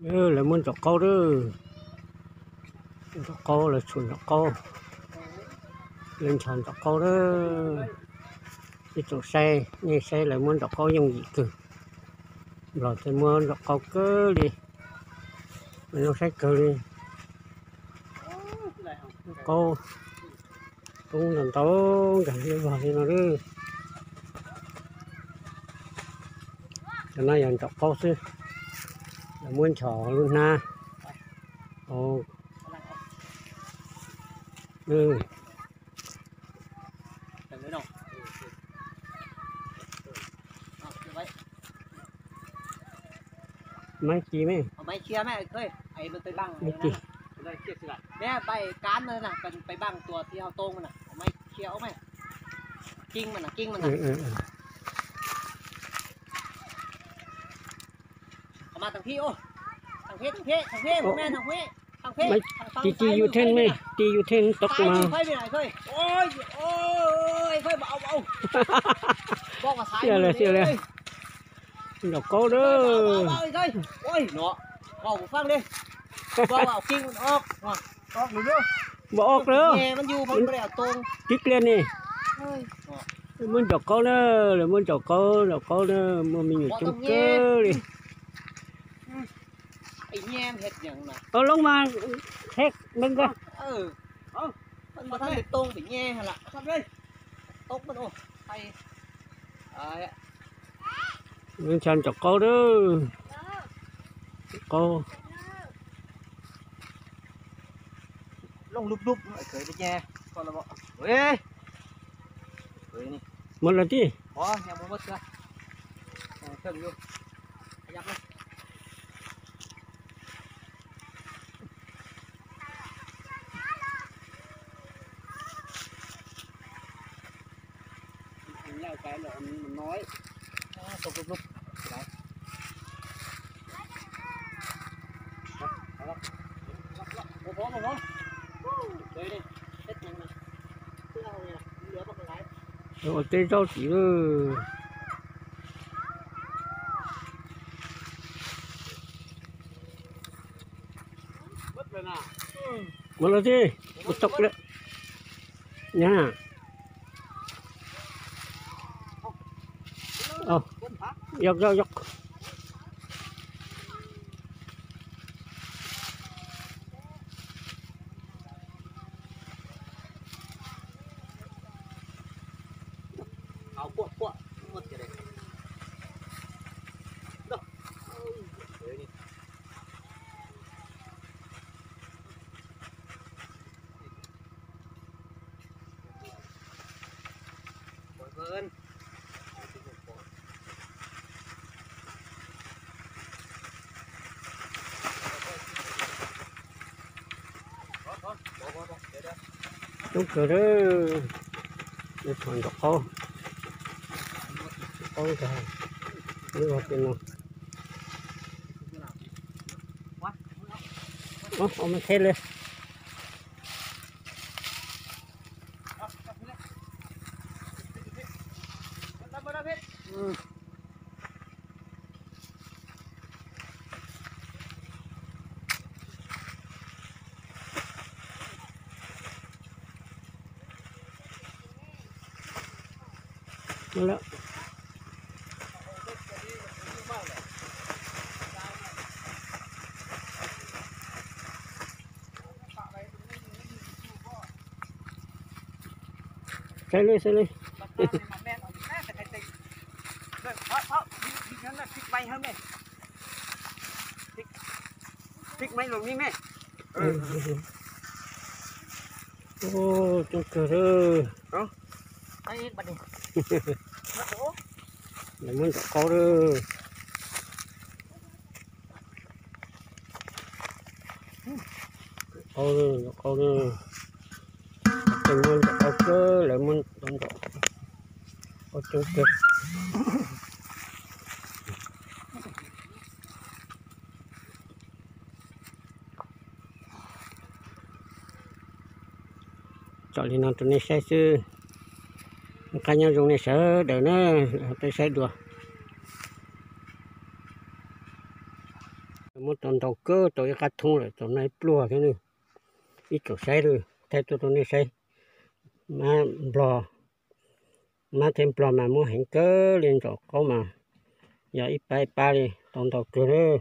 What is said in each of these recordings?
Lawv muab ntsaum qaub lawm. Ntsaum qaub, lawv tshuam ntsaum qaub. Lawv nchos ntsaum qaub lawm. Ib tsoom saib, nej saib lawv muab ntsaum qaub yooj yim kawg. Nplog thiaj muab ntsaum qaub kawg li. Lawv zoo saib kawg li. Qaub, qaub ntau ntau nkag li vog li no lawm. Cov no yog ntsaum qaub xwb, lawv muab nchos lub hnab. Maiv ci me, maiv ci. Maiv ci, ci yus theej me, ci yus theej tau mas. Xiab li, xiab li. Ntsaum qaub lawm. Npau ob lawm. Tib pliag ne. Muab ntsaum qaub na, lawv muab ntsaum qaub, ntsaum qaub na, muaj me nyuam coob kawg li. Loob mas, he, me nkaj. Nchos ntsaum qaub lawm. Qaub. Muab lawm tib. Ua teb zaub tim lawm. Muab lawm tib, ua tau lawm. Nyab. Yog, yog, yog. Coob kawg, ntsaum qaub, qaub ntag, lub vag pem no. Ua me theb li. Saib li, saib li. Coob kawg. Lawv muab ntsaum qaub lawm. Qaub, ntsaum qaub na. Muab ntsaum qaub kawg, lawv muab ntau ntau. Qaub coob kawg. Tso li no rau nej saib xwb. Qab nyob zoo nej sawv daws na, peb saib dua. Muab tau Tau kawg tau ib qab thoob lawm, tau noj ib pluag thiab ne. Ib tsoom saib lawm, thaij tuaj rau nej saib. Mab nplog, mab thiab nplog mas muab heev kawg li, ntsaum qaub mas yog ib pab ib pab li, tau ntau kawg lawm.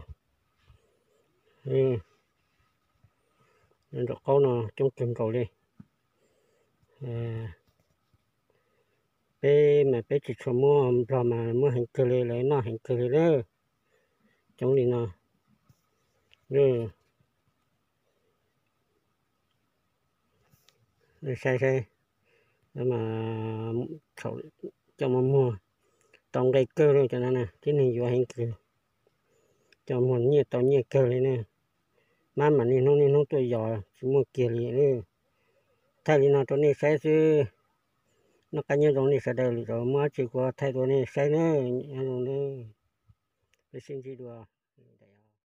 Ntsaum qaub no coob kawg nkaus li. Peb mas peb tsis tshua muab nplog mas muab heev kawg li, lawv noj heev kawg li lawm. Coob li no. Saib saib, coj mus muag tau nqe kawg li cov no, tib neeg yuav heev kawg. Coj muag nyiaj tau nyiaj kawg li ne. Mab mas niaj hnub niaj hnub tuaj yos tsis muaj kiag li. Thaij li no rau nej saib xwb. Noj qab nyob zoo nej sawv daws, lwm zaus muaj dab tsi kuv thaij rau nej saib na. Nyob zoo na. Peb sib ntsib dua.